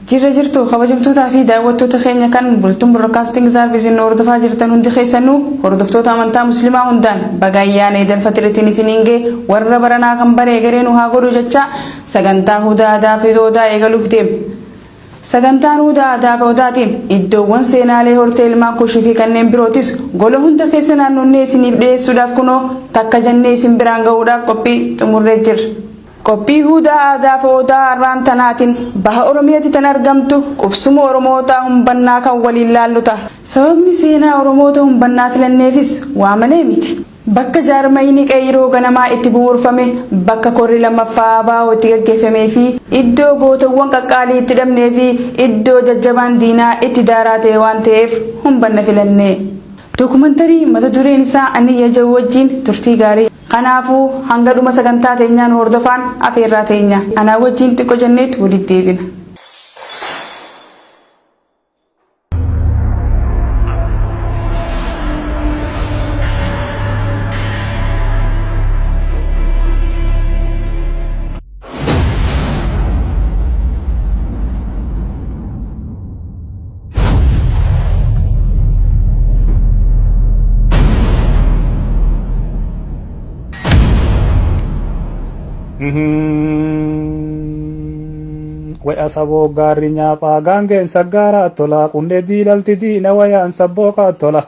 Jirra jirtu kabajamtootaa fi daawwattoota keenya kan Bultum Broadcasting Service nu hordofaa jirtan hundi keessanuu hordoftoota amantaa musliimaa hundaan baga ayyaana Eid al-Faxiriitiin isiniin ga'e warra baranaa kan bare egeree nu haa godhu jecha sagantaa hudaa aadaa fi odaa eegaluuf deema. Sagantaan hudaa aadaa fi odaatiin iddoowwan seenaalee hortee ilmaan kushii fi kanneen birootis gola hunda keessa naannonnee isiniif dhiyeessuudhaaf kunoo takka jennee isin biraan ga'uudhaaf qophii xumurree jirra. Qophii Huudaa Aadaa fi Odaa arraan tanaatiin Baha Oromiyatti tan argamtu qubsuma Oromootaa Humbannaa kan waliin laallu taha. Sababni seenaa Oromoota Humbannaa filanneefis waa malee miti. Bakka jaarmayni Qeeyroo ganamaa itti bu'uurfame, bakka korri lammaffaa ABO itti gaggeeffamee fi iddoo gootowwan qaqqaalii itti dhabnee fi iddoo jajjabaan diinaa itti daaraa ta'e waan ta'eef Humbanna filanne. Dokumantarii mata dureen isaa Aniyya ja'u wajjiin turtii gaarii. Kanaafuu hanga dhuma sagantaa teenyaa nu hordofaan afeerraa teenya. Anaa wajjiin xiqqo jenneet walitti deebina. Way asaboo gaarri nyaaphaa gaangeen saggaaraa tola qundee diilalti diina wayaan sabbooqaa tola.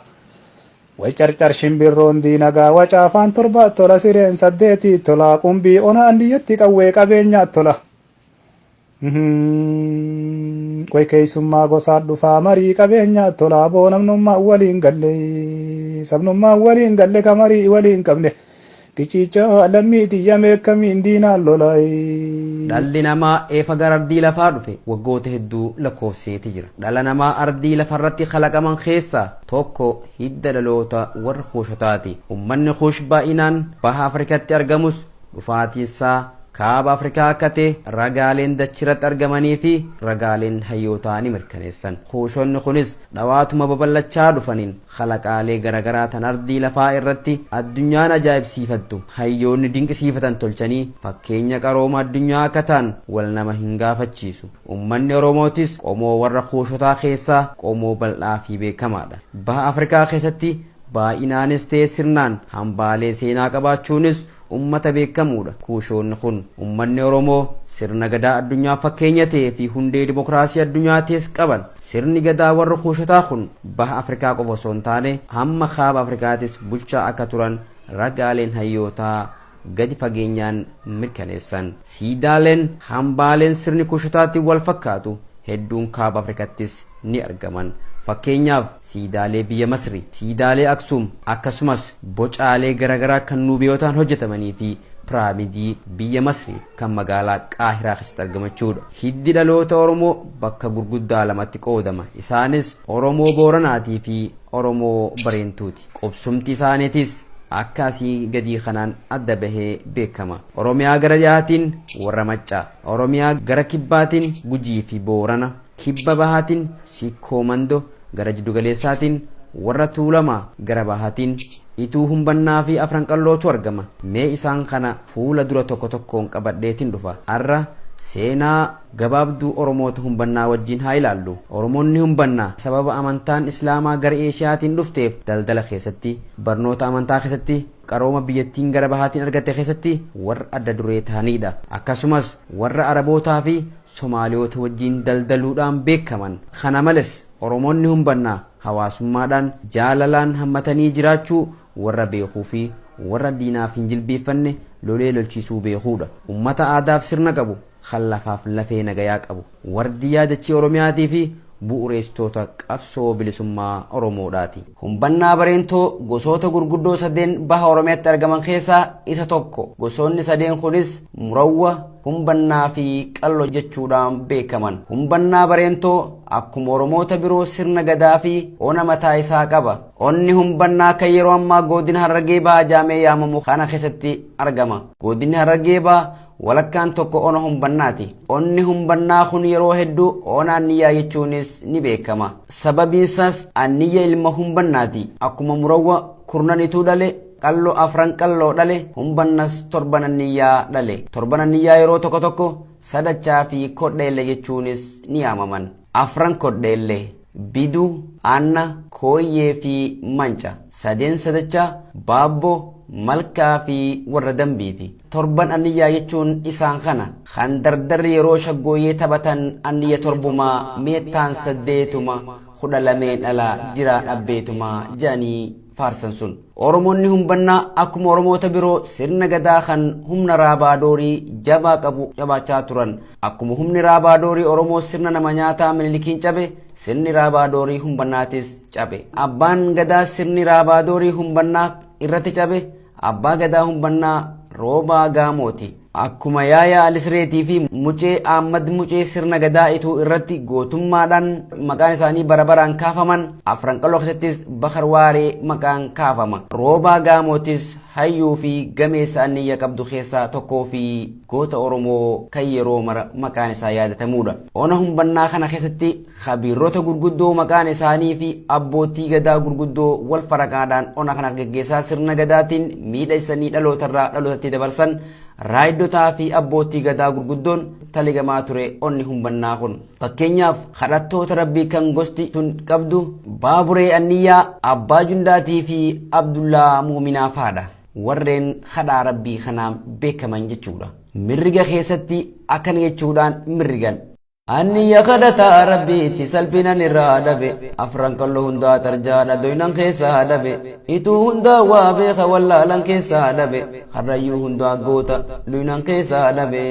Way carcar shimbirroon diinagaa wacaafaan torbaa tola sireen saddeetii tola qumbii onaan diyyatti qawwee qabeenyaa tola. Way keessummaa gosaa dhufaa marii qabeenyaa tola aboo namnummaa waliin galle sabnummaa waliin galle ka marii waliin qabne qiciicaa lammii tiyya meekkamiin diinaan lola. Dhalli namaa eefa gara ardii lafaa dhufe waggoota hedduu lakkoofseeti jira. Dhala namaa ardii lafarratti kalaqaman keessaa tokko hidda dhaloota warra Kuushotaati. Ummanni Kuush baay'inaan baha Afrikaatti argamus dhufaatiinsaa Kaaba Afrikaa akka ta'e ragaaleen dachirratti argamanii fi ragaaleen hayyootaa ni mirkaneessan. Kuushonni kunis dhawaatuma babal'achaa dhufaniin kalaqaalee garagaraa tan ardii lafaa irratti addunyaan ajaa'ibsiifattu, hayyoonni dinqisiifatan tolchanii fakkeenya qarooma addunyaa akka ta'an wal nama hin gaafachiisu. Ummanni Oromootis qomoo warra Kuushotaa keessaa qomoo bal'aa fi beekamaadha. Baha Afrikaa keessatti baay'inaanis ta'e sirnaan hambaalee seenaa qabaachuunis ummata beekamuudha. Kuushoonni kun ummanni Oromoo sirna gadaa addunyaaf fakkeenya ta'ee fi hundee dimokiraasii addunyaa ta'es qaban. Sirni gadaa warra Kuushotaa kun baha Afrikaa qofa osoo hin taane hamma kaaba Afrikaatis bulchaa akka turan ragaaleen hayyootaa gadi fageenyaan mirkaneessan. Siidaaleen hambaaleen sirni Kuushotaatiin wal fakkaatu hedduun kaaba Afrikattis ni argaman. Fakkeenyaaf siidaalee biyya Masri, siidaalee Aksuum akkasumas bocaalee garaagaraa kan Nuubiyotaan hojjetamanii fi piraamidii biyya Masri kan magaalaa Qaahiraa keessatti argamachuudha. Hiddi dhaloota Oromoo bakka gurguddaa lamatti qoodama. Isaanis Oromoo Booranaatii fi Oromoo Bareentuuti. Qubsumti isaaniitis akka asii gadii kanaan adda bahee beekama. Oromiyaa gara dhiyaatiin warra Maccaa, Oromiyaa gara kibbaatiin Gujii fi Boorana, Kibba bahaatiin Sikkoo Mando, gara jiddugaleessaatiin warra Tuulamaa, gara bahaatiin Ituu Humbannaa fi Afran Qallootu argama. Mee isaan kana fuula dura tokko tokkoon qabadheetin dhufa. Arra seenaa gabaabduu Oromoota Humbannaa wajjin haa ilaallu. Oromoonni Humbannaa sababa amantaan Islaamaa gara Eeshiyaatiin dhufteef daldala keessatti, barnoota amantaa keessatti, qarooma biyyattiin gara bahaatiin argatte keessatti warra adda duree ta'aniidha. Akkasumas warra Arabootaa fi Somaaliyoota wajjin daldaluudhaan beekaman. Kana males Oromoonni Humbannaa hawaasummaadhaan jaalalaan hammatanii jiraachuu warra beekuu fi warra diinaaf hin jilbiiffanne lolee lolchiisuu beekuudha. Ummata aadaaf sirna qabu, kan lafaaf lafee nagayaa qabu. Wardiyyaa dachee Oromiyaatii fi bu'ureessitoota qabsoo bilisummaa Oromoodhaati. Humbannaa Bareentoo gosoota gurguddoo sadeen baha Oromiyaatti argaman keessaa isa tokko. Gosoonni sadeen kunis Murawwa, Humbannaa fi Qallo jechuudhaan beekaman. Humbannaa Bareentoo akkuma Oromoota biroo sirna gadaa fi ona mataa isaa qaba. Onni Humbannaa kan yeroo ammaa godina Harargee Bahaa jaamee yaamamu kana keessatti argama. Godinni Harargee Bahaa walakkaan tokko ona Humbannaati. Onni Humbannaa kun yeroo hedduu ona Anniyyaa jechuunis ni beekama. Sababiinsaas Anniyya ilma Humbannaati. Akkuma Murawwa kurnan ituu dhale. Qalloo Afran Qalloo dhale. Humbannas Torban Anniyyaa dhale. Torban Anniyyaa yeroo tokko tokko Sadachaa fi Kodheelle jechuunis ni yaamaman. Afran Kodheelle, Biduu, Aanna, Kooyyee fi Manca. Sadeen Sadachaa, Baabboo, Malkaa fi warra Dambiiti. Torban Anniyyaa jechuun isaan kana. Kan dardarri yeroo shaggooyyee taphatan Anniyya torbumaa, meettaan saddeetuma, 12n ala jiraan abbeetuma jedhanii faarsan sun. Oromoonni Humbannaa akkuma Oromoota biroo sirna Gadaa kan humna Raabaa Doorii jabaa qabu qabaachaa turan. Akkuma humni Raabaa Doorii Oromoo sirna nama nyaataa Minilikiin cabe, sirni Raabaa Doorii Humbannaatis cabe. Abbaan Gadaa sirni Raabaa Doorii Humbannaa irratti cabe Abbaa Gadaa Humbannaa Roobaa Gaamooti. Akkuma Yaayaa Alisreetii fi Mucee Aammad Mucee sirna Gadaa Ituu irratti gootummaadhaan maqaan isaanii bara baraan kaafaman, Afran Qalloo keessattis Bakar Waaree maqaan kaafama. Roobaa Gaamootis hayyuu fi gameessa anniyya qabdu keessaa tokkoo fi goota Oromoo kan yeroo mara maqaan isaa yaadatamuudha. Ona Humbannaa kana keessatti Khabiirrota gurguddoo maqaan isaanii fi abbootii Gadaa gurguddoo wal faraqaadhaan ona kana geggeessaa sirna Gadaatiin miidhaysanii dhalootarraa dhalootatti dabarsan raayiddotaa fi abbootii Gadaa gurguddoon taligamaa ture onni Humbannaa kun. Fakkeenyaaf kadhattoota Rabbii kan gosti tun qabdu Baaburee Anniyyaa, Abbaa Jundaatii fi Abdullaa Muuminaa faadha. Warreen kadhaa Rabbii kanaan beekaman jechuudha. Mirriga keessatti akkana jechuudhaan mirrigan. Anniyya kadhataa Rabbiitti salphinan irraa dhabe. Afran Qalloo hundaa tarjaadha doynan keessaa dhabe. Ituu hundaa waa beeka wallaalan keessaa dhabe. Karrayyuu hundaa goota luynan keessaa dhabe.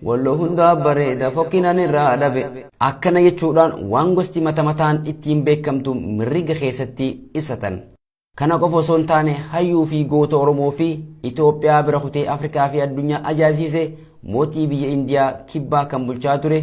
Walloo hundaa bareeda fokkinan irraa dhabe. Akkana jechuudhaan waan gosti mata mataan ittiin beekamtu mirriga keessatti ibsatan. Kana qofa osoo hin taane hayyuu fi goota Oromoo fi Itoophiyaa bira kutee Afrikaa fi addunyaa ajaa'ibsiise mootii biyya Indiyaa kibbaa kan bulchaa ture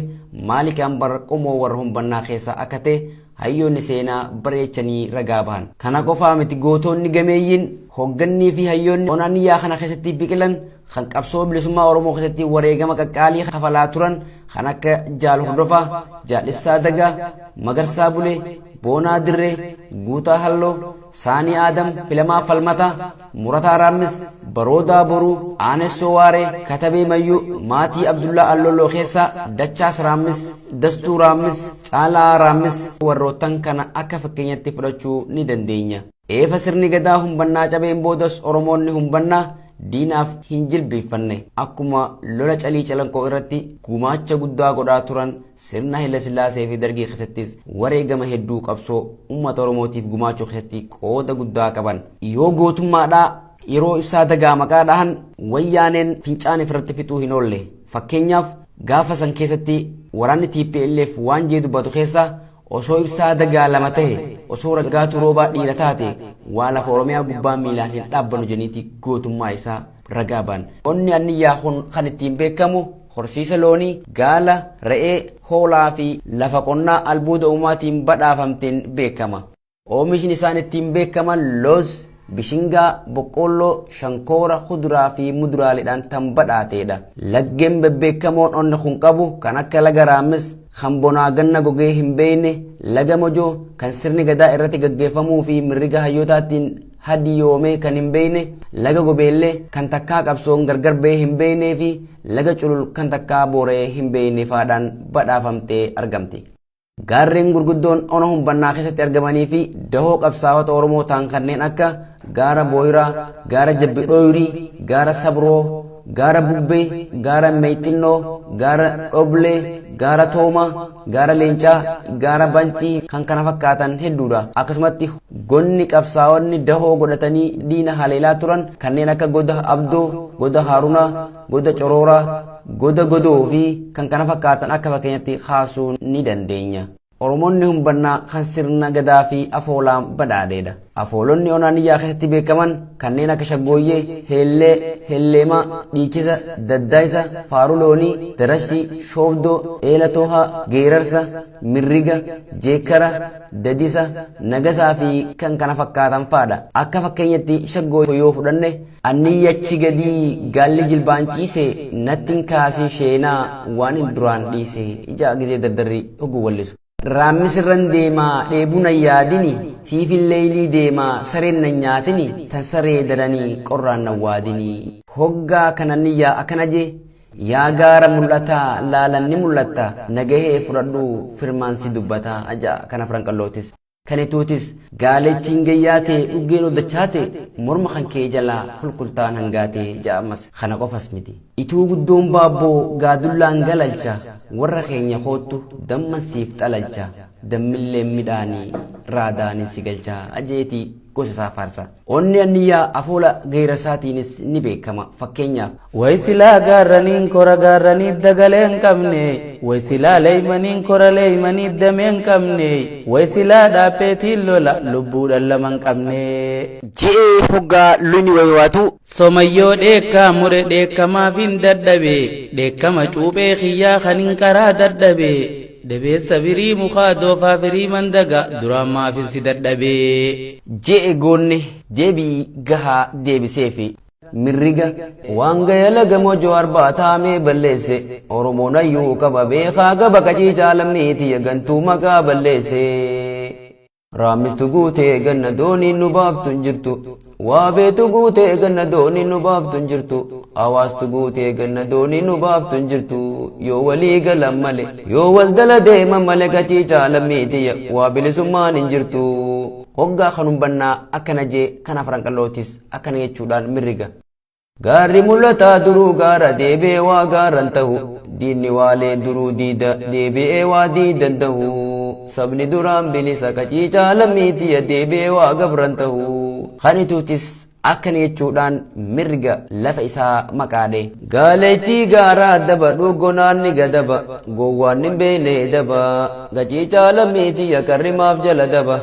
Maalik Anbar qomoo warra Humbannaa keessaa akka ta'e hayyoonni seenaa bareechanii ragaa bahan. Kana qofaa miti gootonni gameeyyiin hoggannii fi hayyoonni onaaniyyaa kana keessatti biqilan kan qabsoo bilisummaa Oromoo keessatti wareegama qaqqaalii kafalaa turan kan akka Jaal Hordofaa, Jaal Ibsaa Dagaa, Magarsaa Bulee, Boonaa Dirree, Guutaa Halloo, Saanii Aadam, Filamaa Falmataa, Murataa Raammis, Baroodaa Boruu, Aanessoo Waaree, Katabee Mayyuu, Maatii Abdullaa Allolloo keessaa Dachaas Raammis, Dastuu Raammis, Caalaa Raammis warroottan kana akka fakkeenyatti fudhachuu ni dandeenya. Eefa sirni Gadaa Humbannaa cabeen boodas Oromoonni Humbannaa diinaaf hin jilbiiffanne. Akkuma lola Calii Calanqoo irratti gumaacha guddaa godhaa turan sirna Hayilasillaasee fi Dargii keessattis wareegama hedduu qabsoo uummata Oromootiif gumaachuu keessatti qooda guddaa qaban. Yoo gootummaadhaa yeroo Ibsaa Dagaa maqaa dhahan Wayyaaneen fincaan ifirratti fixuu hin oolle. Fakkeenyaaf gaafa san keessatti waraanni tplf waan jee dubbatu keessaa Osoo Ibsaa Dagaa lama tahe, osoo Raggaatuu Roobaa dhiira taate, waa lafa Oromiyaa gubbaa miilaan hin dhaabbanu jeniiti gootummaa isaa ragaa ba'an. Onni Anniyyaa kun kan ittiin beekamu horsiisa loonii, gaala, re'ee, hoolaa fi lafa qonnaa albuuda uumaatiin badhaafamteen beekama. Oomishni isaan ittiin beekaman looz, bishingaa, boqqoolloo, shankoora, kuduraa fi muduraaleedhaan tan badhaateedha. Laggeen bebbeekamoon onni kun qabu kan akka laga Raammis, kan bonaa ganna gogee hin beekne, laga Mojoo, kan sirni Gadaa irratti gaggeeffamuu fi mirriga hayyootaatiin hadiyoomee kan hin beekne, laga Gobeellee, kan takkaa qabsoon gargar bahee hin beeknee fi laga Culul kan takkaa boora'ee hin beekne faadhaan badhaafamtee argamti. Gaarreen gurguddoon ona Humbannaa keessatti argamanii fi dahoo qabsaa'ota Oromoo ta'an kanneen akka Gaara Booyiraa, Gaara Jabbi Dhooyrii, Gaara Sabroo, Gaara Bubbee, Gaara Meexxinnoo, Gaara Dhoblee, Gaara Toomaa, Gaara Leencaa, Gaara Bancii kan kana fakkaatan hedduudha. Akkasumatti gonni qabsaa'onni dahoo godhatanii diina haleelaa turan kanneen akka Goda Abdoo, Goda Haarunaa, Goda Corooraa, Goda Godoo fi kan kana fakkaatan akka fakkeenyatti kaasuu ni dandeenya. Oromoonni Humbannaa kan sirna Gadaa fi afoolaan badhaadheedha. Afoolonni Onaaniyyaa keessatti beekaman kanneen akka Shaggooyyee, Heellee, Helleemaa, Dhiichisa, Daddaaysa, Faaruu Loonii, Darashii, Shoobdoo, Eela Toohaa, Geerarsa, Mirriga, Jeekkara, Dadisa, Nagasaa fi kan kana fakkaatan fa'adha. Akka fakkeenyatti Shaggoo yoo fudhanne, Anniyya achi gadii gaalli jilbaan ciise natti hin kaasin sheenaa waanin duraan dhiise ijaa gizee dardarri hogguu wallisu. Raammis irran deemaa dheebuu nan yaadini, siifin leeylii deemaa sareen nan nyaatini, tan saree daranii qorraan nan waadini. Hoggaa kana niyyaa akkana jee, yaa gaara mul'ataa laalan ni mul'atta, nagahee fudhadhuu firmaan si dubbataa aja'a kana Afran Qallootis. Kan Ituutis gaalettiin gayyaatee dhuggeen oddachaate morma kan kee jalaa kulkultaan hangaatee ja'a ammas. Kana qofas miti. Ituu guddoon baabboo gaadullaan galalcha warra keenya koottu damman siif xalalcha dammilleen midhaanii raadaanin si galcha jeetii gosa isaa faarsa. Onni Anniyyaa afoola geerarsaatiinis ni beekama. Fakkeenyaaf. Way silaa gaarraniin kora gaarranii dagalee hin qabne, way silaa leeymaniin kora leeymanii damee hin qabne, way silaa dhaapheetiin lola lubbuudhaan lama hin qabne. Je'ee hoggaa luyni waywaatu. Somayyoo dheekkaa mure dheekkamaaf hin dadhabe, dheekkama cuuphee kiyyaa kan hin qaraa dadhabe, dabeessa firii mukaa doofaa firii mandaga duraan maafin si dadhabe. Je'e goonni deebii gahaa deebiseefi. Mirriga waan gaya laga mojoo arbaa taamee balleesse, Oromoon hayyuu qaba beekaa gaba qaciicaa lammii tiyya gantuu maqaa balleesse. Raammistu guutee ganna dooniin nu baaftu hin jirtu. Waabeetu guutee ganna dooniin nu baaftu hin jirtu. Hawaastu guutee ganna dooniin nu baaftu hin jirtu. Yoo walii galan male, yoo wal dala deeman male qaciicaa lammii tiyya waa bilisummaan hin jirtu. Hoggaa kan humbannaa akkana jee kan Afran Qallootis akkana jechuudhaan mirriga. Gaarri mul'ataa duruu gaara deebi'ee waa gaaran tahu. Diinni waalee duruu diida deebi'ee waa diidan tahu. Sabni duraan bilisa qaciicaa lammii tiyya deebi'ee waa gabran tahu. Kan Ituutis akkana jechuudhaan mirga lafa isaa maqaadhe. Gaaleettii gaaraa daba dhuugonaan ni gadaba gowwaan hin beekne daba qaciicaa lammii tiyya qarrimaaf jala daba.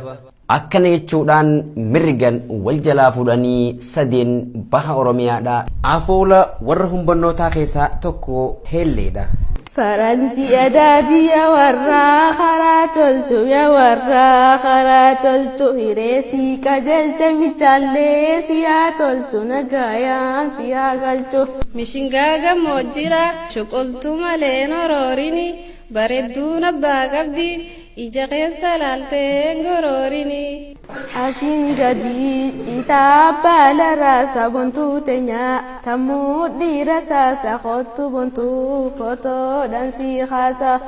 Akkana jechuudhaan mirgan wal jalaa fuudhanii sadeen baha Oromiyaadha. Afoola warra humbannootaa keessaa tokko heelleedha. Faranji adaadi ya warraa karaa tolchu ya warraa karaa tolchu hiree sii qajeelcha michaallee si haa tolchu nagaayaan si haa galchu. Mishingaa gammoojjira shuqultu malee noroorini bareedduun abbaa qabdi ija keessa laaltee goroorini. Asiin gadi citaa baala raasa bontuu teenya tammuu dhiira saasa kottu bontuu fotoodhaan si haasa.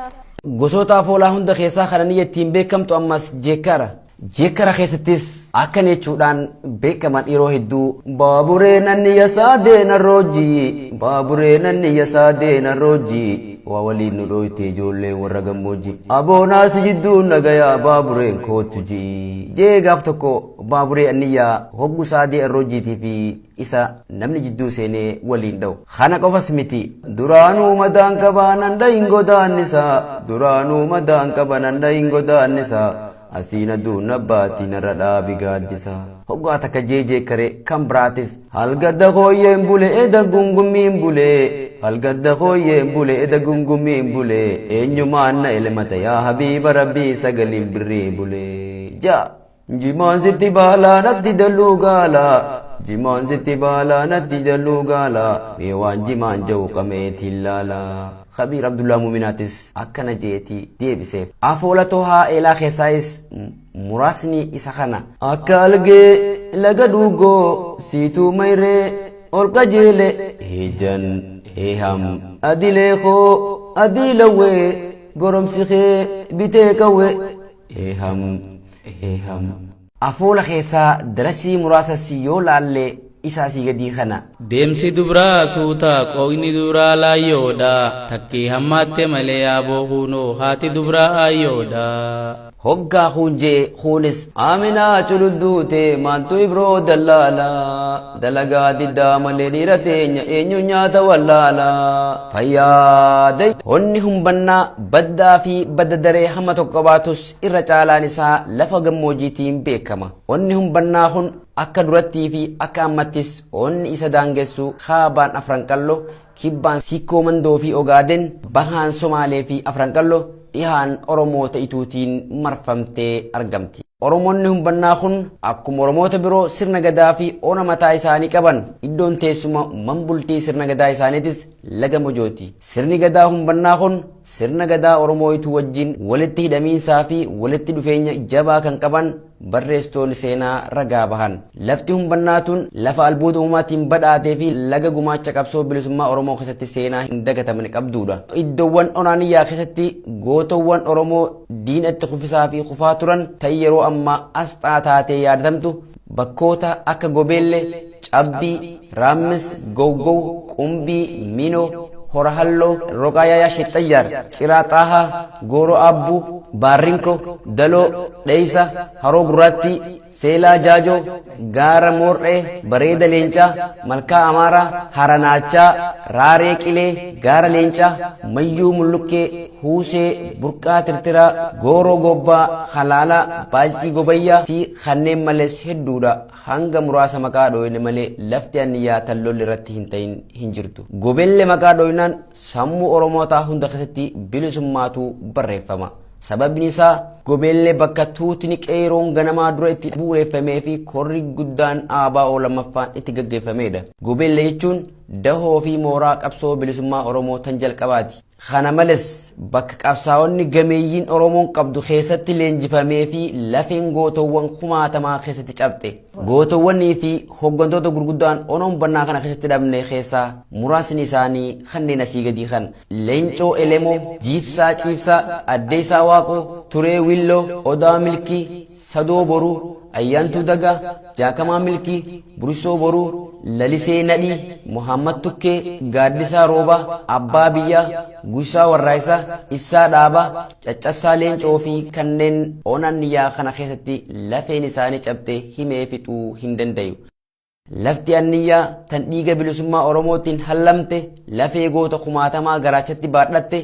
Gosoota afoolaa hunda keessaa kan inni ittiin beekamtu ammas jeekkara. Jeekkara keessattis akkana jechuudhaan beekaman yeroo hedduu. Baaburee nanni yasaa deena roojii, baaburee nanni yasaa deena roojii, waa waliin nu dhooyte ijoolleen warra gammoojjii. Aboonaas jidduu nagayaa baabureen koottu jii. Jee gaaf tokko baaburee anniyyaa hoggu saadee arroojjiitii fi isa namni jidduu seenee waliin dha'u. Kana qofas miti. Duraanuu madaan qaba nan dhahin godaannisa. Duraanuu madaan qaba nan dhahin godaannisa. Asiin aduun abbaatti narra dhaabi gaaddisa. Hoggaa takka jeejee kare kan biraatis. Halgadda hooyyeen bule eda gungummiin bule. Halgadda hooyyeen bule eda gungummiin bule. Eenyumaan na elmata yaa habiiba rabbii sagaliin birrii bule. Ja. Jimaan sitti baalaa natti dalluu gaala. Jimaan sitti baalaa natti dalluu gaala. Mee waan jimaan ja'u qameetiin laala. Khabiir Abdullaa Muuminaatis akkana jeetii deebiseef. Afoola tohaa eelaa keessaayis muraasni isa kana. Akka algee laga dhuugoo siituu mayree ol qajeele heejan heeham adilee koo adii lawwee goromsi kee bitee qawwee heeham heeham. Afoola keessaa darasii muraasas yoo laalle isaa asii gadii kana. Deemsi dubraa suutaa qooqni dubraa laayyoodha, takkii hammaatte malee yaaboo kuunoo haati dubraa aayyoodha. Hoggaa kuun jee kuunis Aminaa cululduute maaltu ibroo dallaala dalagaa diddaa malee dhiira teenya eenyu nyaata wallaala. Fayyaada. Honni humbannaa baddaa fi badda daree hamma tokko qabaatus irra caalaan isaa lafa gammoojjiitiin beekama. Onni humbannaa kun akka durattii fi akka ammattis onni isa daangessu kaabaan Afran Qalloo, kibbaan Sikkoo Mandoo fi Ogaaden, bahaan Somaalee fi Afran Qalloo, dhihaan Oromoota Ituutiin marfamtee argamti. Oromoonni humbannaa kun akkuma Oromoota biroo sirna gadaa fi ona mataa isaanii qaban. Iddoon teessuma manbultii sirna gadaa isaaniitis laga Mojooti. Sirni gadaa humbannaa kun Sirna gadaa Oromooyituu wajjin walitti hidhamiinsaa fi walitti dhufeenya jabaa kan qaban barreessitoonni seenaa ragaa bahan. Lafti humbannaa tun lafa albuuda uumamaatiin badhaatee fi laga gumaacha qabsoo bilisummaa Oromoo keessatti seenaa hin dagatamne qabdudha. Iddoowwan onaaniyyaa keessatti gootowwan Oromoo diinatti kufisaa fi kufaa turan ta'e yeroo ammaa asxaa taatee yaadatamtu bakkoota akka Gobeelle, Cabbii, Raammis, Gowgow, Qumbii, Minoo, Hora Halloo, Roqaa Yaayaa Shexxayyaar, Ciraa Xaahaa, Gooroo Aabbuu, Baarrinko, Daloo, Dheeysa, Haroo Gurraattii, Seelaa Jaajoo, Gaara Moor'ee, Bareeda Leencaa, Malkaa Amaaraa, Haranaachaa, Raaree Qilee, Gaara Leencaa, Mayyuu Mullukkee, Huusee, Burqaa Tirtiraa, Gooroo Gobbaa, Halaalaa, Baalcii Gobayyaa fi kanneen malees hedduudha. Hanga muraasa maqaa dhooyne malee lafti anniyyaa tan lolli irratti hin ta'in hin jirtu. Gobelle maqaa dhooynaan sammuu Oromootaa hunda keessatti bilisummaatu barreeffama. Sababni isaa Gobeellee bakka tuutni qeeroon ganamaa dura itti bu'uureffamee fi korri guddaan ABO lammaffaan itti gaggeeffamedha. Gobeellee jechuun dahoo fi mooraa qabsoo bilisummaa Oromoo tan jalqabaati. Kana malees bakka qabsaa'onni gameeyyiin Oromoon qabdu keessatti leenjifamee fi lafeen gootowwan kumaatamaa keessatti cabxe. Gootowwanii fi hooggantoota gurguddaan onoon bannaa kana keessatti dhabne keessaa muraasni isaanii kanneen asii gadii kan Leencoo Elemoo, Jiibsaa Ciibsaa, Addeessaa Waaqoo, Turee Willoo, Odaa Milkii, Sadoo Boruu, Ayyaantuu Dagaa, Jaakamaa Milkii, Burisoo Boruu, Lalisee Nadhii, Muhammad Tukkee, Gaaddisaa Roobaa, Abbaa Biyyaa, Guysaa Warraayisaa, Ibsaa Dhaabaa, Caccabsaa Leencoo fi kanneen onanniyaa kana keessatti lafeen isaanii cabxe himee fixuu hin dandayu. Lafti anniyyaa tan dhiiga bilisummaa Oromootiin hallamte lafee goota kumaatamaa garaachatti baadhatte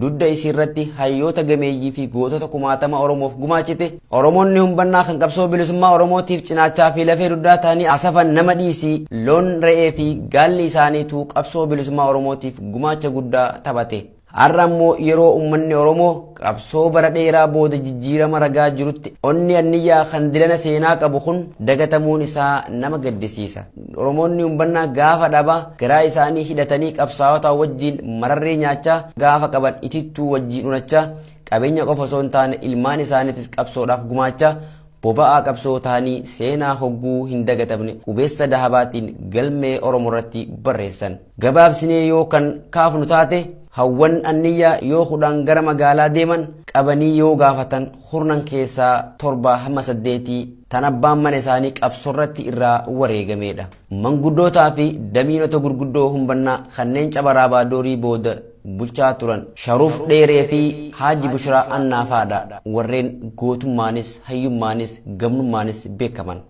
dugda isiirratti hayyoota gameeyyii fi gootota kumaatama Oromoof gumaachite Oromoonni humbannaa kan qabsoo bilisummaa Oromootiif cinaachaa fi lafee dugdaa ta'anii asafan nama dhiisii loon re'ee fi gaalli isaaniitu qabsoo bilisummaa Oromootiif gumaacha guddaa taphate. Har'a immoo yeroo uummanni Oromoo qabsoo bara dheeraa booda jijjiirama ragaa jirutti onni anniyyaa kan dilana seenaa qabu kun dagatamuun isaa nama gaddisiisa. Oromoonni humbannaa gaafa dhabaa garaa isaanii hidhatanii qabsaa'ota wajjin mararree nyaachaa gaafa qaban itittuu wajjin unachaa qabeenya qofa osoo hin taane ilmaan isaaniitis qabsoodhaaf gumaachaa boba'aa qabsoo ta'anii seenaa hogguu hin dagatamne qubeessa dahabaatiin galmee Oromoo irratti barreessan. Gabaabsinee yoo kan kaafnu taate hawwan anniyyaa yoo kudhan gara magaalaa deeman qabanii yoo gaafatan kurnan keessaa 7 hamma 8 tan abbaan mana isaanii qabsoorratti irraa wareegameedha. Manguddootaa fi damiinota gurguddoo humbannaa kanneen caba raabaa doorii booda bulchaa turan Sharuuf Dheeree fi Haaji Bushraa Annaafaadha warreen gootummaanis hayyummaanis gamnummaanis beekaman.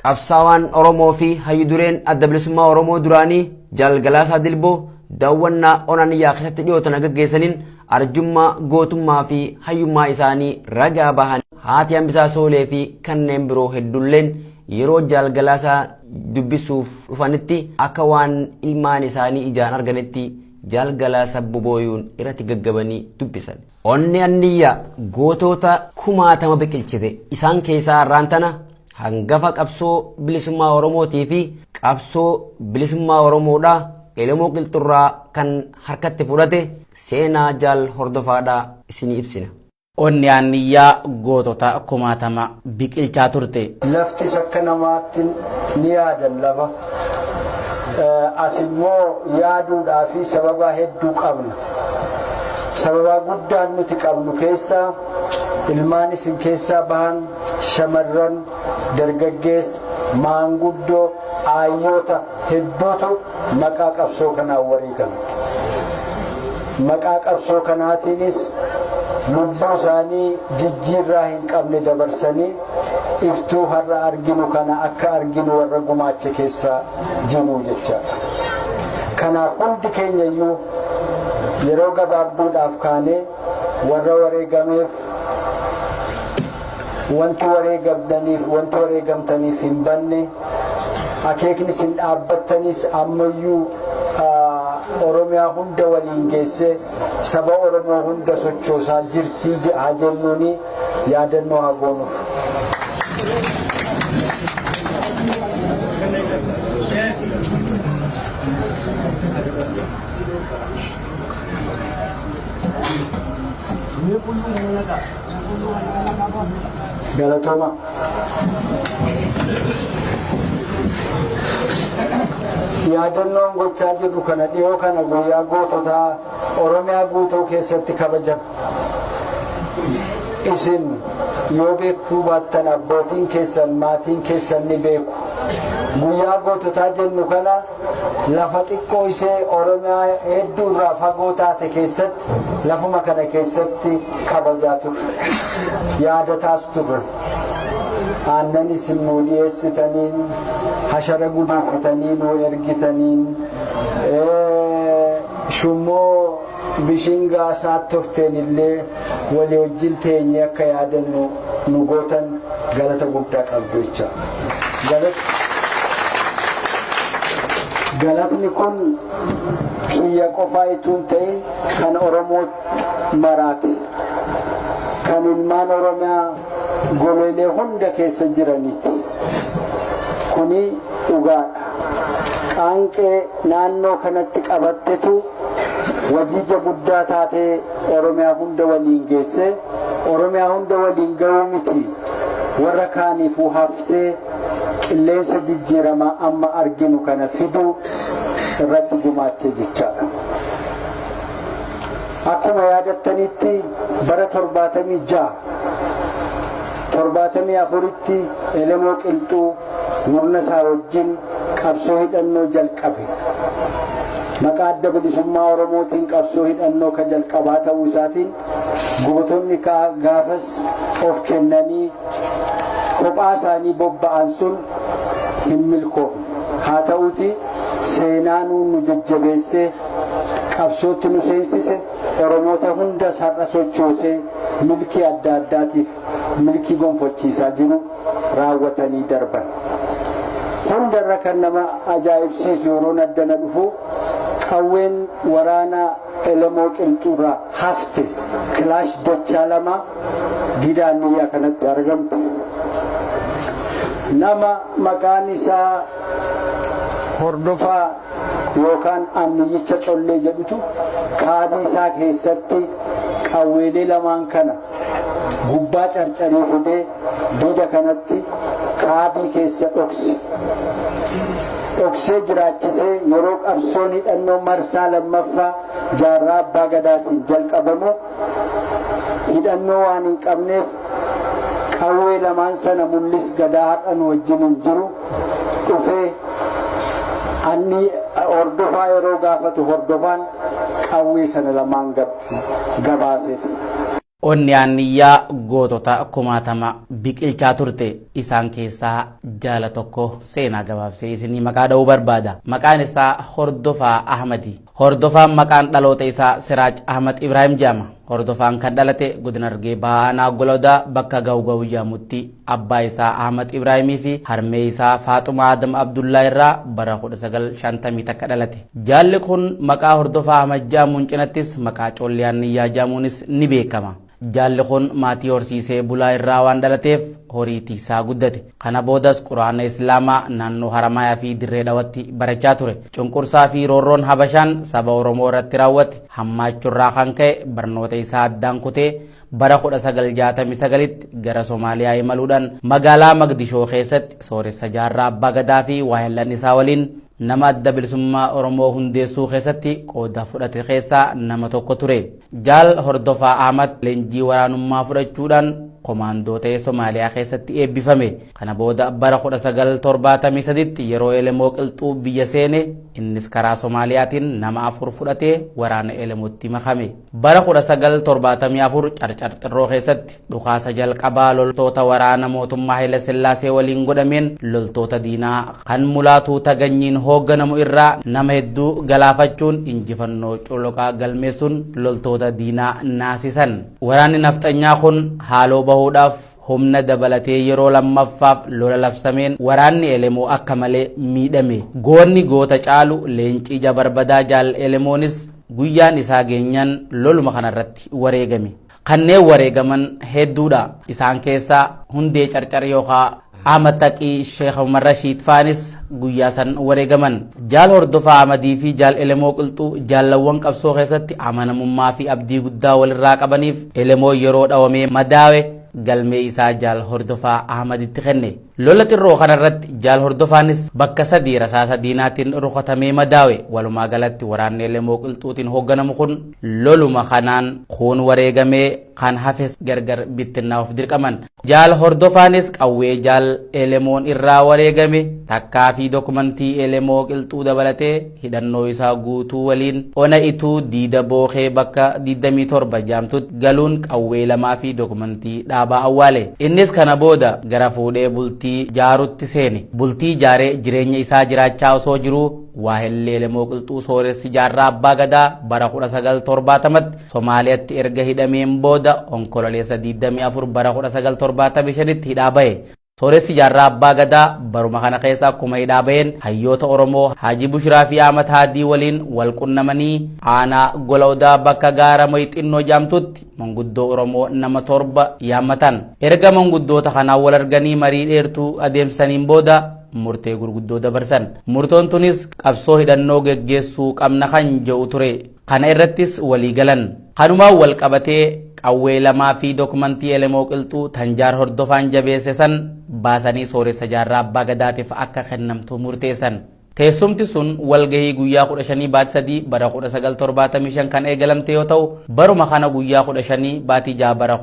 Qabsaawaan Oromoo fi hayyu dureen adda bilisummaa Oromoo duraanii Jaal Galaasaa Dilboo daawwannaa Onaniyyaa keessatti dhiyootan gaggeessaniin arjummaa gootummaa fi hayyummaa isaanii ragaa bahan haati Hambisaa Soolee fi kanneen biroo hedduulleen yeroo Jaal Galaasaa dubbisuuf dhufanitti akka waan ilmaan isaanii ijaan arganitti Jaal Galaasaa bobooyuun irratti gaggabanii dubbisan. Onni anniyyaa gootota kumaatama biqilchite isaan keessaa har'aan tana hangafa qabsoo bilisummaa Oromootii fi qabsoo bilisummaa Oromoodhaa Elemoo Qilxurraa kan harkatti fudhate seenaa jaal hordofaadhaa isinii ibsina. Onni anniyyaa gootota kumaatama biqilchaa turte. Laftis akka namaatti ni yaadan lafa. As immoo yaaduudhaa fi sababa hedduu qabna. Sababa guddaan nuti qabnu keessaa ilmaan isin keessaa bahan shamarran, dargaggeessa, maanguddoo, aayyoota hedduutu maqaa qabsoo kanaan wareegame. Maqaa qabsoo kanaatiinis lubbuu isaanii jijjiirraa hin qabne dabarsanii iftuu har'a arginu kana akka arginu warra gumaache keessa jiru jechaadha. Kanaaf hundi keenya iyyuu yeroo gabaabduudhaaf kaanee warra wareegameef wanti wareegamtaniif wanti wareegamtaniif hin banne akeekni isin dhaabbattanis ammayyuu Oromiyaa hunda waliin geessee saba Oromoo hunda sochoosaa jirtii haa jennuuni yaadannoo haa goonuuf. Galatooma. Yaadannoon gochaa jirru kana dhiyoo kana guyyaa goototaa Oromiyaa guutuu keessatti kabajama. Isin yoo beekuu baattan abbootiin keessan maatiin keessan ni beeku. Guyyaa goototaa jennu kana lafa xiqqoo ishee Oromiyaa hedduu irraa fagoo taate keessatti lafuma kana keessatti kabajaa turre. Yaadataas turre. Aannan isin nuu dhiyeessitaniin, hashara guduunfitanii nuu ergitaniin, shummoo bishingaa saattofteen illee walii wajjin teenyee akka yaadannu nu gootan galata guddaa qabdu jecha. Galatni kun kiyya qofaa itoo hin ta'in kan Oromoo maraati. Kan ilmaan Oromiyaa goleelee hunda keessa jiraniiti. Kuni dhugaadha. Qaanqee naannoo kanatti qabattetu wajiija guddaa taatee Oromiyaa hunda waliin geesse. Oromiyaa hunda waliin ga'uu miti. Warra kaaniifuu haftee qilleensa jijjiiramaa amma arginu kana fiduu irratti gumaachee jechaadha. Akkuma yaadattanitti bara 76 74tti Elemoo Qilxuu murna isaa wajjin qabsoo hidhannoo jalqabe. Maqaa Adda Bilisummaa Oromootiin qabsoo hidhannoo ka jalqabaa ta'uu isaatiin gootonni gaafas of kennanii kophaa isaanii bobba'an sun hin milkoofne. Haa ta'uuti seenaanuu nu jajjabeessee qabsootti nu seensise, Oromoota hundas har'a sochoosee milkii adda addaatiif milkii gonfachiisaa jiru raawwatanii darban. Hundarra kan nama ajaa'ibsiisu yeroon addana dhufu qawween waraana Elemoo Qilxuurraa hafte kilaash dachaa lama Diida Anniyyaa kanatti argamte. Nama maqaan isaa Hordofaa yookaan Anniyyicha Collee jedhutu kaabii isaa keessatti qawweelee lamaan kana gubbaa carcarii fidee diida kanatti kaabii keessa dhokse. Dhoksee jiraachisee yeroo qabsoon hidhannoo marsaa lammaffaa Jaarraa Abbaa Gadaatiin jalqabamu hidhannoo waan hin qabneef qawwee lamaan sana Mul'is Gadaa har'a nu wajjin hin jiru dhufee anni Hordofaa yeroo gaafatu Hordofaan qawwee sana lamaan gabaaseef. Onni Anniyyaa gootota kumaatama biqilchaa turte. Isaan keessaa jaala tokko seenaa gabaabsee isinii maqaa dha'uu barbaada. Maqaan isaa Hordofaa Ahmadi. Hordofaan maqaan dhaloota isaa Siraaj Ahmad Ibraahim jedhama. Hordofaan kan dhalate godina Harargee Bahaa Aanaa Golodaa bakka Gawgaw jedhamutti abbaa isaa Ahmad Ibraahimii fi harmee isaa Faaxumaa Adam Abdullaa irraa bara 1951 dhalate. Jaalli kun maqaa Hordofaa Ahmad jedhamuun cinattis maqaa Collee Anniyyaa jedhamuunis ni beekama. Jaalli kun maatii horsiisee bulaa irraa waan dhalateef horii tiksaa guddate. Kana boodas Qur'aana Islaamaa naannoo Haramaayaa fi Dirree Dhawatti barachaa ture. Cunqursaa fi roorroon Habashaan saba Oromoo irratti raawwatte hammaachurraa kan ka'e barnoota isaa addaan kutee bara 1969tti gara Somaaliyaa imaluudhaan magaalaa Magdishoo keessatti sooressa Jaarraa Abbaa Gadaa fi waahillan isaa waliin nama Adda Bilisummaa Oromoo hundeessuu keessatti qooda fudhate keessaa nama tokko ture. Jaal Hordofaa Ahmad leenjii waraanummaa fudhachuudhaan komaandoo ta'ee Somaaliyaa keessatti eebbifame. Kana booda bara 1973tti yeroo Elemoo Qilxuu biyya seene innis karaa Somaaliyaatiin nama 4 fudhatee waraana Elemootti makame. Bara 1974 Carcar Xirroo keessatti dhukaasa jalqabaa loltoota waraana mootummaa Hayila Sillaasee waliin godhameen loltoota diinaa kan Mulaatuu Taganyiin hoogganamu irraa nama hedduu galaafachuun injifannoo coloqaa galmeessuun loltoota diinaa naasisan. Waraanni nafxanyaa kun haaloo bahuudhaaf humna dabalatee yeroo lammaffaaf lola labsameen waraanni Elemoo akka malee miidhame. Goonni goota caalu leenci ija barbadaa Jaal Elemoonis guyyaan isaa geenyaan loluma kanarratti wareegame. Kanneen wareegaman hedduudha. Isaan keessaa Hundee Carcar yookaa Ahmad Taqii Sheekh Umar Rashiid faanis guyyaa san wareegaman. Jaal Hordofaa Ahmadii fi Jaal Elemoo Qilxuu jaallawwan qabsoo keessatti amanamummaa fi abdii guddaa walirraa qabaniif Elemoo yeroo dhawamee madaawe galmee isaa Jaal Hordofaa Ahmaditti kenne. Lola xirroo kanarratti Jaal Hordofaanis bakka sadii rasaasa diinaatiin rukutamee madaawe. Walumaa galatti waraanni Elemoo Qilxuutiin hoogganamu kun loluma kanaan kuun wareegamee kan hafes gargar bittinnaa'uuf dirqaman. Jaal Hordofaanis qawwee Jaal Elemoon irraa wareegame takkaa fi dokumentii Elemoo Qilxuu dabalatee hidhannoo isaa guutuu waliin ona ituu diida bookee bakka 27 jaamtutti galuun qawwee lamaa fi dokumentii dhaabaa awwaale. Innis kana booda gara fuudhee bultii jaarutti seene. Bultii jaaree jireenya isaa jiraachaa osoo jiruu waahillee Elemoo Qilxuu sooressi jaarraa abbaa gadaa bara 1970tti Somaaliyaatti erga hidhameen booda onkololeessa 24 bara 1975tti hidhaa bahe. Sooressi jaarraa abbaa gadaa baruma kana keessa akkuma hidhaa baheen hayyoota Oromoo Haji Bushiraa fi Ahmad Haadii waliin wal qunnamanii aanaa gola odaa bakka gaara Moyixinnoo jaamtutti manguddoo Oromoo nama torba yaammatan. Erga manguddoota kanaa wal arganii marii dheertuu adeemsaniin booda murtee gurguddoo dabarsan. Murtoon tunis qabsoo hidhannoo geggeessuu qabna kan jedhu ture. Kana irrattis walii galan. Kanumaan wal qabatee qawwee lamaa fi dokumentii Elemoo Qilxuu tan Jaal Hordofaan jabeesse san baasanii sooressa jaarraa abbaa gadaatiif akka kennamtu murteessan. Teessumti sun walgahii guyyaa 15 baatii 3 bara 1975 kan eegalamte yoo ta'u baruma kana guyyaa 15 baatii 6 bara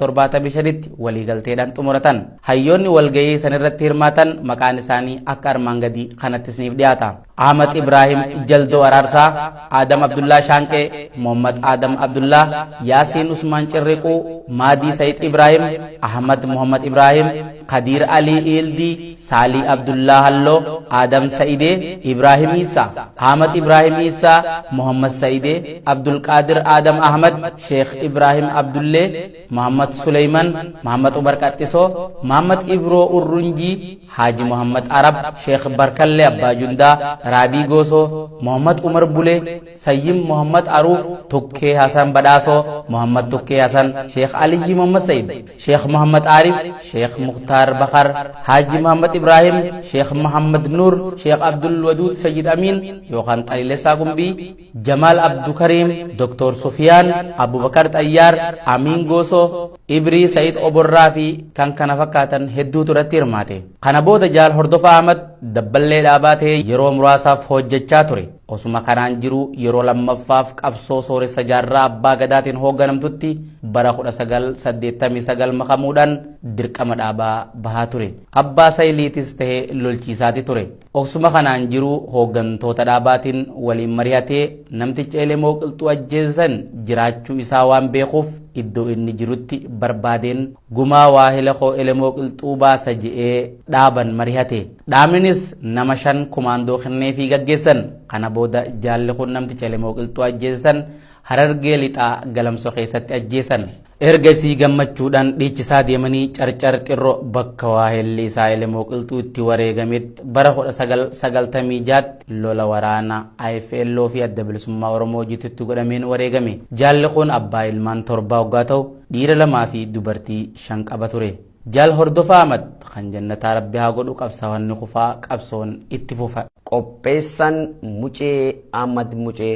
1975tti waliigalteedhaan xumuratan. Hayyoonni walgahii sanirratti hirmaatan maqaan isaanii akka armaan gadii kanatti isiniif dhiyaata. Ahmad Ibrahim Jaldoo Araarsaa, Adam Abdullah Shaanqee, Muhammad Adam Abdullah, Yaasiin Usmaan Cirriquu, Maadii Said Ibrahim, Ahmad Muhammad Ibrahim, Kadir Ali Ildi, Sali Abdullah Hallo, Adam Saide, Ibrahim Isa, Ahmad Ibrahim Isa, Muhammad Saide, Abdul Qadir Adam Ahmad, Sheikh Ibrahim Abdulle, Muhammad Sulaiman, Muhammad Umar Qattiso, Muhammad Ibro Urrunji, Haji Muhammad Arab, Sheikh Barkalle Abbaa Jundaa, Raabii Goosoo, Muhammad Umar Bulee, Sayyim Muhammad Aruuf, Tukkee Hasan Badhaasoo, Muhammad Tukkee Hasan, Sheikh Aliyyi Muhammad Said, Sheikh Muhammad Arif, Sheikh Mukhtar Bakar, Haji Muhammad Ibrahim, Sheikh Muhammad Nur, Sheikh Abdul Wadud Sayyid Amin, yookaan Xaliileessaa Gumbii, Jamaal Abdukarim, Dr. Sufiyaan, Abubakar Xayyaar, Amin Goosoo, Ibrii Said Oborraa fi kan kana fakkaatan hedduutu irratti hirmaate. Kana booda Jaal Hordofaa Ahmad dabballee dhaabaa ta'ee yeroo muraasaaf hojjechaa ture. Osuma kanaan jiru yeroo lammaffaaf qabsoo sooressa jaarraa abbaa gadaatiin hoogganamtutti bara 1989 makamuudhaan dirqama dhaabaa bahaa ture. Abbaa Sayiliitis ta'ee lolchiisaati ture. Osuma kanaan jiru hooggantoota dhaabaatiin waliin mari'atee namticha Elemoo Qilxuu ajjeesan jiraachuu isaa waan beekuuf iddoo inni jirutti barbaadeen gumaa waahila koo Elemoo Qilxuu baasa je'ee dhaaban mari'ate. Dhaabninis nama 5 kumaandoo kenneefii gaggeessan. Kana booda jaalli kun namticha Elemoo Qilxuu ajjeesan Harargee lixaa Galamsoo keessatti ajjeesan. Ergasii gammachuudhaan dhiichisaa deemanii carcar xirro bakka waahilli isaa Elemoo Qilxuu itti wareegametti bara 1996 lola waraana IFLO fi adda bilisummaa Oromoo jitutti godhameen wareegame. Jaalli kun abbaa ilmaan 7 waggaa ta'u dhiira 2 fi dubartii 5 qaba ture. Jaal Hordofaa Ahmad kan jannataa Rabbi haa godhu qabsaawonni kufaa qabsoon itti fufa. Qopheessaan Mucee Ahmad Mucee.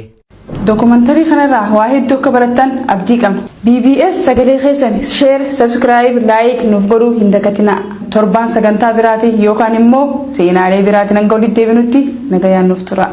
Dokumantarii kanarraa waa hedduu akka barattan abdii qabna. BBS sagalee keessan share, subscribe, like nuuf godhuu hin dagatinaa. Torbaan sagantaa biraatiin yookaan immoo seenaalee biraatiin hanga walitti deebinutti nagayaan nuuf tura.